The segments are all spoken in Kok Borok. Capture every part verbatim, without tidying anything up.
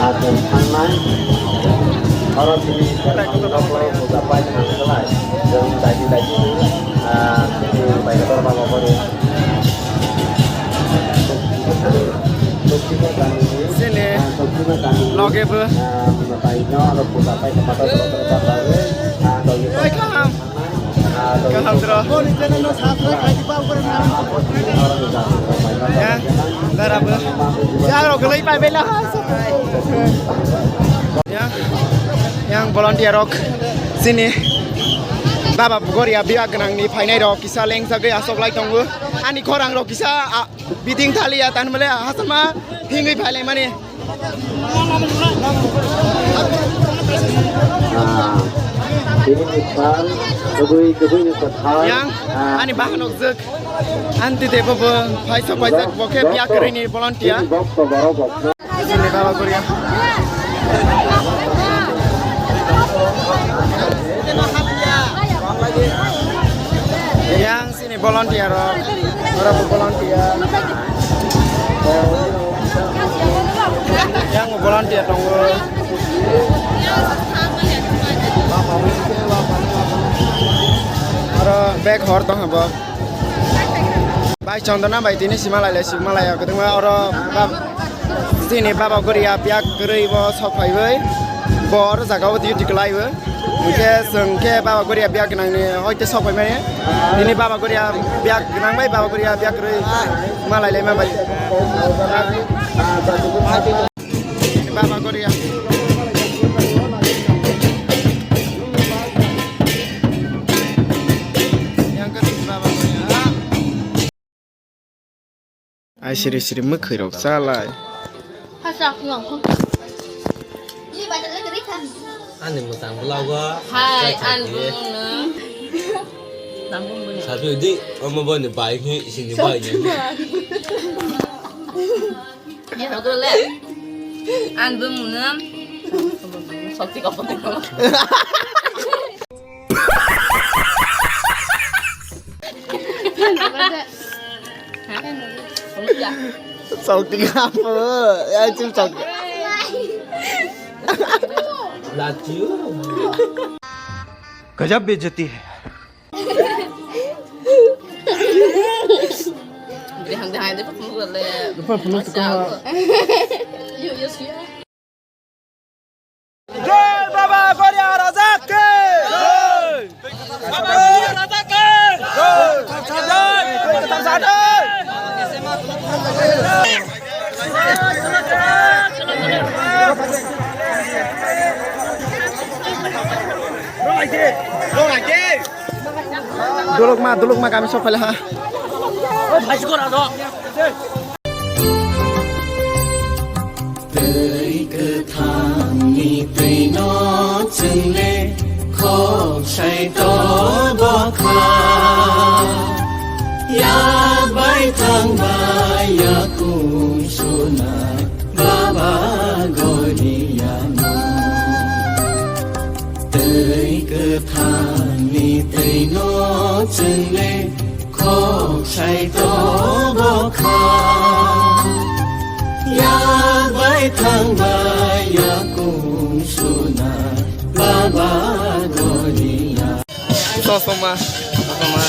Chwng thangnai, oro chini Berkham rok puja pai thang khlai, chwng daidi daidi, ah, chini Baitor Baba Gori. Chini loge bo. Oi, kaham. Kaham dro. Ya, darabo. Ya, rok lai pai bela. Ya, yang volunteer rok sini. Baba Goria biya gwnang ni phainai rok kisa leng sagwi asok lai tongo. Ani khorang rok kisa, a, Biting thaliya, tan bole hasama hingwi phailaimani. Ah, ini kan, kebui, kebui ni kothai. Yang, ah, ani bahan okjak. Anti debo bo, phaisa phaisa, bok, bok, bokhe biya kwrwini volunteer. Ini bok to borok bok. Sini baba Goria. Yang Sini volunteer rok, oro bo volunteer. Yang bo volunteer tongo. Oro bag hor tong habo. Bai chondona bai tini sima lai lai sima lai ya, kwtwma oro bab-, Chini baba Goria biya kwrwi bo sok phaiwi, bo oro jaga o duty kwlaiwi. Hinkhe chwng khe baba Goria biya gwnang ni hoite sok phaimani. Nini baba Goria biya gwnang bai baba Goria biya kwrwi ma lai lai ma bai. Baba Goria. Yang khe chini baba Goria. Ai siri siri mwkhwi rok chalai. Hasa kuyang kho. Ani mwchang vlog o. Hai, an bumung no. Sabi di, omo bo ni bai hi, sini bai ni. Ye rok le. An bumung no. Sokti ko pon. Sokti apa? Ya, cim sokti. Laju. Gajab bejati hai. Dehang dehang de pun le. Lupa pun suka. Yuk, yuk, yuk. Jai Baba Goria Raja ki! Jai! Baba Goria Raja ki! Jai! Jai! Dolokma, dolokma kami sok phaila ha. Twi kwthangni twino chwngle khok sai tobo kha. Yak bai thang bai yakung suna Baba Goriano. Twi kwthangni twino chwngle khok sai tobo kha. Yak bai thang bai yakung suna Baba Goria. Sosoma. Sosoma.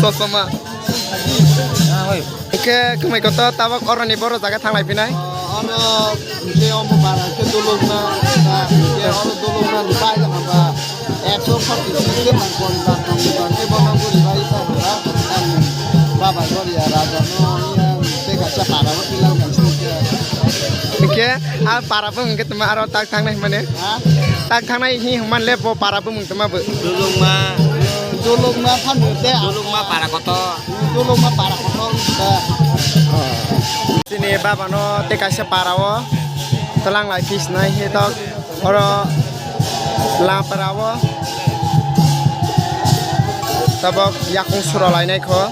Sosoma. Hwnkhe kwmai kotor tabok oroni boro jaga thanglai phinai. Oro hwnkhe omo bara khe dolokma, hwnkhe oro dolokma ni bai hwnba ekso forty six khe nang kon ba tong ba khe bono guri bai ta hwnba baba Goria raja no yang tei kaisa para o tilang kaisa khe. Hwnkhe a para bo hwnkhe tuma aro tak thangnai hwnmani. Ha? Tak thangnai hi hwnman le bo para bumung tuma bo. Dolokma. Dolokma phano tei. Dolokma para kotor. Dolokma para kotor ta. Chini baba no tei kaisa para o tlang lai pis nai he tok oro lapra o tabok yakung sura lai nai kho.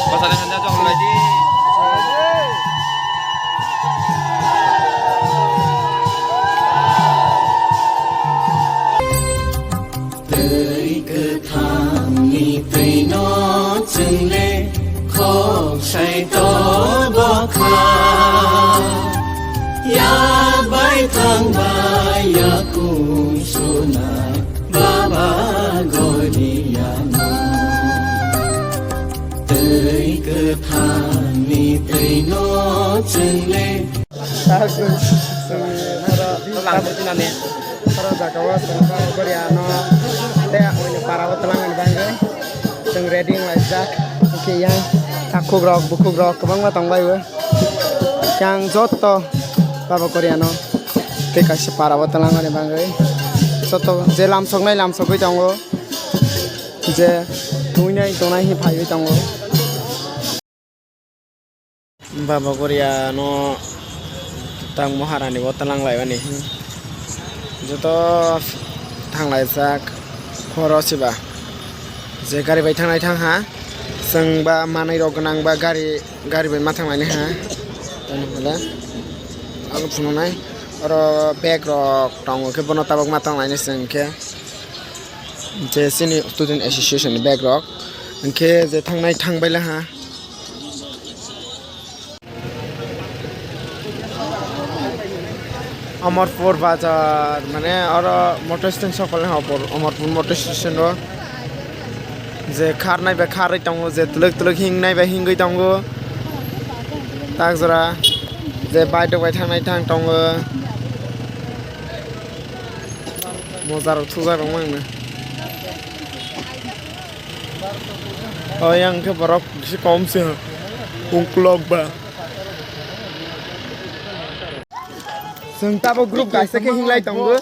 Bwsani hanja chong lai di. Twi kwthangni twino chwngle khok sai tobo kha. Thani twi no chwngle. Oro, oro jaga o chwng Baba Goria no tei oino para o twlang ni bagwi chwng ready wng laijak. Hwnkhe yang takhuk rok, bukhuk rok kwbangma tong bai o. Yang joto Baba Goria no tei kaisa para o twlang ni bagwi joto je lamsoknai lamsogwi tongo. Je twngnai tongnai hi phaiwi tongo. Baba Goria no tang Maharani bo twlang laimani hi. Joto thang laijak horo siba. Je gari bai thangnai thang ha. Chwng ba manwi rok gwnang ba gari, gari bai ma thang lainai ha. Tamo hwle abo phunuknai. Oro bag rok tongo khe bono tabuk ma tang lainai chwng khe. Je chini student association ni bag rok, hwnkhe je thangnai thang baila ha. Amarpur bazar, mane oro motor stand sokol ha, Amarpur motor station o. Je kharnai bai kharwi tongo, je twlwk twlwk hingnai bai hingwi tongo. Tak jora je bike rok bai thangnai thang tongo. Moja rok thujak rok mangno. O yang khe borok bisi kom se ukulok ba. Chwng tabuk group kaisa khe hinglai tongo.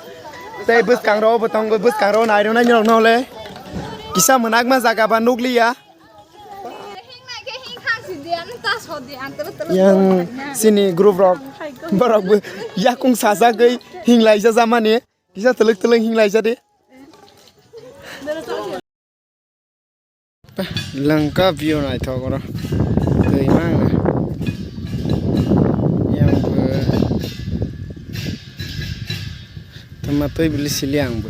Tei bwskango bo tongo, bwskango nairok nai rok no le. Kisa mwnakma jaga ba nukliya. Yang sini group rok, borok bo yakung sajagwi hinglai jajamani, kisa twlwk twlwk hinglai jadi. Langka view naithok oro, twi mangna. Yang bo. Tama twi bili sili ang bo.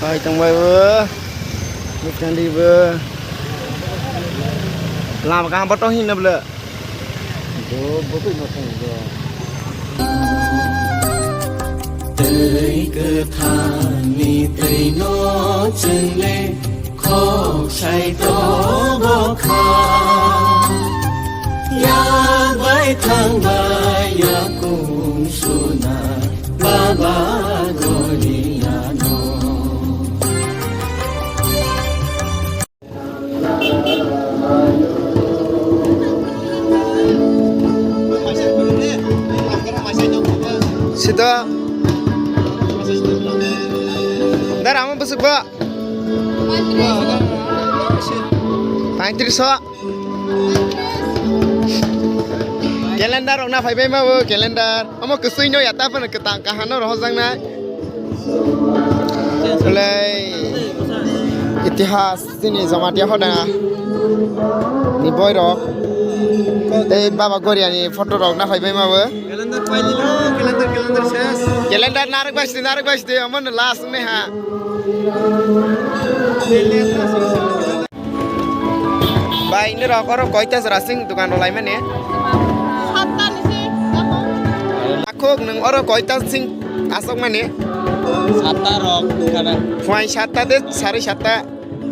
Hai tongbai bo. Bwskang di bo. Lama kaham bo tong hinna bwle. Bo, bo koi no thang bo. Twi kwthangni twi no chwngle khok sai to bo kha. Yak bai thang bai yakung suna Baba Goria no. Sida. Dar amo bwswk ba? Paitris o. Calendar rok na phai bai ma bo calendar. Omo kwsui no ya ta phano kwtang kaham no rohorjak nai. Belai itihas chini Jamatia hoda ni boi rok tei Baba Goria ni photo rok na phai bai ma bo. Calendar pailino, calendar, calendar ses. Calendar narwk bai sidi, narwk bai sidi, omo no last wngwi ha. Bai, norok oro koita jora sing dukan rw laimani? Satta ni sing, dako. Akhuk, nwng oro koita sing aswkmani? Satta rok wngkha na. Phuaini satta de, sari satta.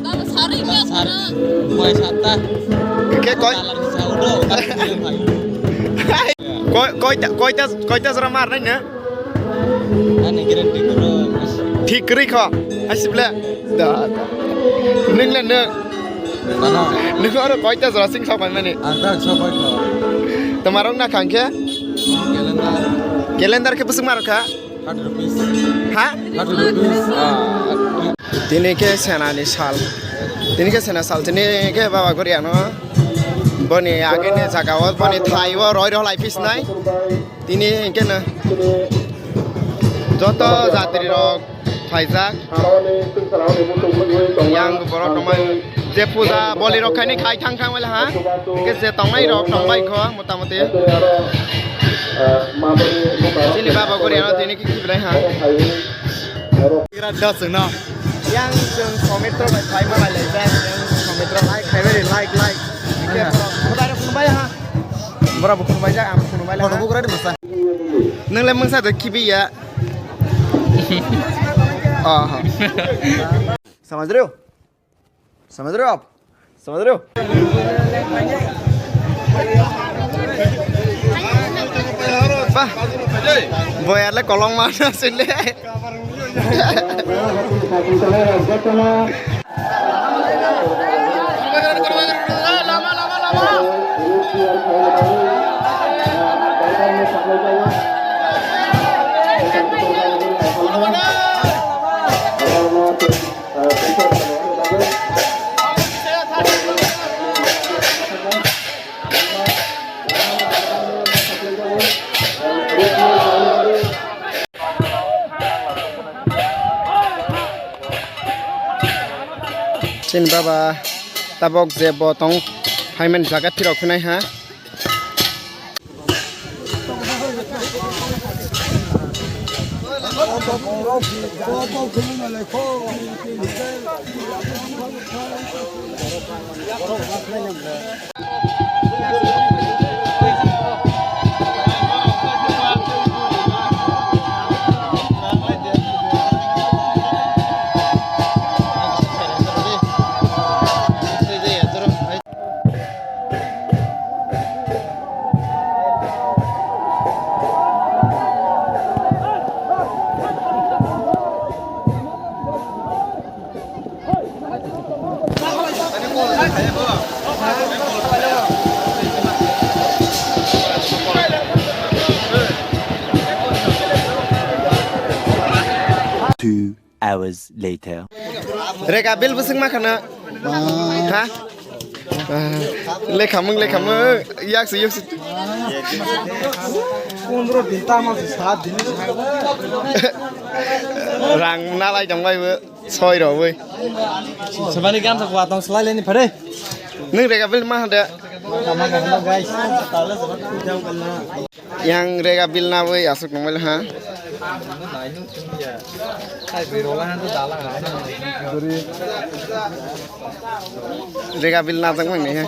Dako sari ni sari, aswkna. Phuaini satta. Khe koi- Dalar sa udo, koi-, koita, koita, koita jora mar nai na? Ani guarantee kwrwi. Thik kwrwi kho, hasible. Da, da. Nwng le nwng. Ano? Nwng oro koita jora sing sok pai mani? Ang tak sok pai kho. Toma rok na khang khe? Calendar. Calendar khe bwswk ma rok kha? Thirty rupees. Ha? Thirty rupees. Ah. Tini khe sena ni sal. Tini khe sena sal. Tini khe Baba Goria no. Boni age ni jaga o, boni thai o roi rw lai pis nai. Tini hinkhe no joto jatri rok phaijak. Yang borok tongmani. Je puja boli rok khaini khai thang thang wala ha. Ke je tongnai rok tongbai kho motamoti. Chini baba gori ano tini ki ki belai ha. Gra da sung no. Yang sung komitro bai khai ma lai lai yang komitro like khai bai like like. Ke baba ro phunbai ha. Bora bo phunbai ja am phunbai la. Kono bugra di masa. Nang le mangsa de kibi ya. Oh. समझ रहे हो? समझ रहे हो आप? समझ रहे हो? Bah, boyarle kolong mana sile. Chini baba tabok je bo tong phaimani jaga phirok phinai ha. Two hours later. Rega bil bwswk ma khana? Ha? Ah, lekhamung, lekhamung, yaksu, yaksu. Pondro din tamo se sat din. Rang nalai tong bai bo, soi ro boi. Sabani gamsa kwa tong slai leni phare. Nung rega bil ma hande? Guys. Yang rega bil na boi asuk nungmel ha. Rega bil na jang mang ni ha.